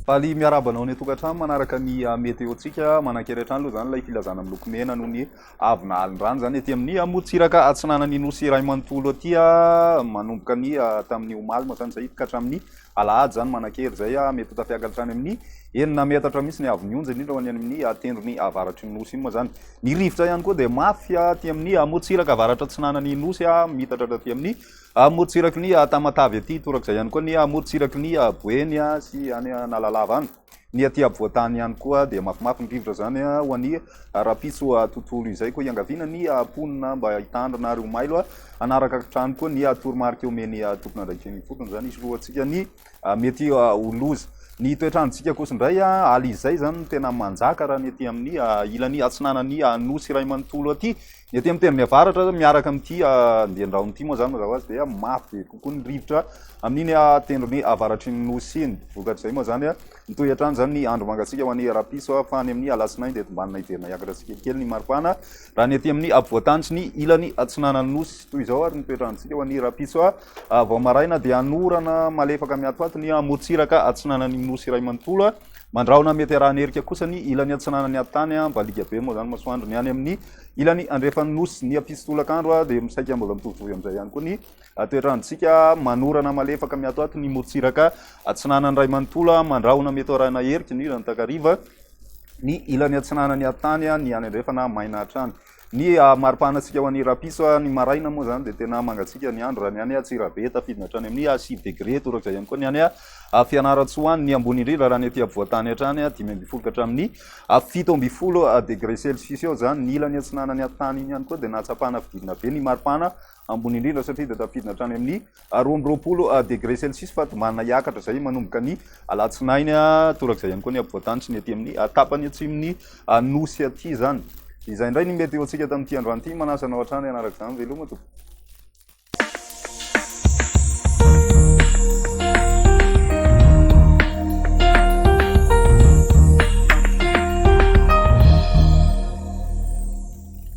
Faly miarahaba anao any an-tokantrano manaraka ny météo-ntsika. Manan-kery hatrany aloha izany ilay filazana miloko mena noho ny avy nahalin-drano izany aty amin'ny morontsiraka atsinanan'ny Nosy iray manontolo aty manomboka ny tamin'ny omaly moa izany izay ka hatramin'ny alahady izany manan-kery izay mety ho tafiakatra hatrany amin'ny enina metatra mihitsy ny haavon'ny onja indrindra ho an'ny any amin'ny tendrony avaratry ny Nosy iny moa izany. Ny rivotra ihany koa dia mafy aty amin'ny morontsiraka avaratra atsinanan'ny Nosy miitatra hatraty amin'ny morontsiraky ny Tamatave aty, torak'izay ihany koa ny morontsiraky ny Boeny sy any Analalava any. Ny aty afovoan-tany ihany koa dia mafimafy ny rivotra izany ho an'ny rahampitso tontolo izay. Koa iangaviana ny mponina mba hitandrina ary ho mailo hanaraka hatrany koa ny toromarika omen'ny tompon'andraikitra eny ifotony izany hisorohantsika ny mety ho loza. Ny toetr'androntsika kosa indray, aly izay izany no tena manjaka raha ny aty amin'ny ilany atsinanan'ny nosy iray manontolo aty. Ny aty amin'ny tendrony avaratra miaraka amin'ity andian-drahona ity moa izany mazava ho azy dia mafy be kokoa ny rivotra amin'iny tendrony avaratry ny nosy iny. Vokatr'izay moa izany, mitohy hatrany izany ny andro mangatsiaka ho an'ny rahampitso fa any amin'ny alatsinainy dia tombanana hiverina hiakatra tsikelikely ny maripana raha ny aty amin'ny afovoan-tany sy ny ilany atsinanan'ny nosy. Toy izao ary ny toetr'androntsika ho an'ny rahampitso vao maraina dia hanorana malefaka miatoato ny amorontsiraka atsinanan'ny nosy iray manontolo. Mandrahona mety arahan'erika kosa ny ilany atsinanan'ny atitany, baliaka be moa izany masoandro ny any amin'ny ilany andrefan'ny nosy. Ny ampitso tolakandro dia misaika mbola mitovitovy amin'izay ihany koa ny toetr'androntsika, manorana malefaka miatoato ny morontsiraka atsinanan'ny iray manontolo, mandrahona mety arahina erika indrindra ny takariva ny ilany atsinanan'ny atitany, ny any andrefana maina hatrany. Ny mari-pahanantsika ho an'ny rahampitso, ny maraina moa izany dia tena mangatsiaka ny andro raha ny any Antsirabe tafidina hatrany amin'ny 9 degré, torak'izay ihany koa ny any Fianarantsoa any, ny ambony indrindra raha ny aty afovoan-tany hatrany 15 ka hatramin'ny 17 degré celsius eo izany. Ny ilany atsinanan'ny tany iny ihany koa dia nahatsapana fidinana be ny maripana ambony indrindra satria dia tafidina hatrany amin'ny 22 degré celsius fa tombanana hiakatra izay manomboka ny alatsinainy, torak'izay ihany koa ny afovoan-tany sy ny aty amin'ny tapany atsimon'ny nosy aty izany. Izay indray ny météo-ntsika tamin'ity androany ity. Manasa anao hatrany hanaraka izany. Veloma tompoko.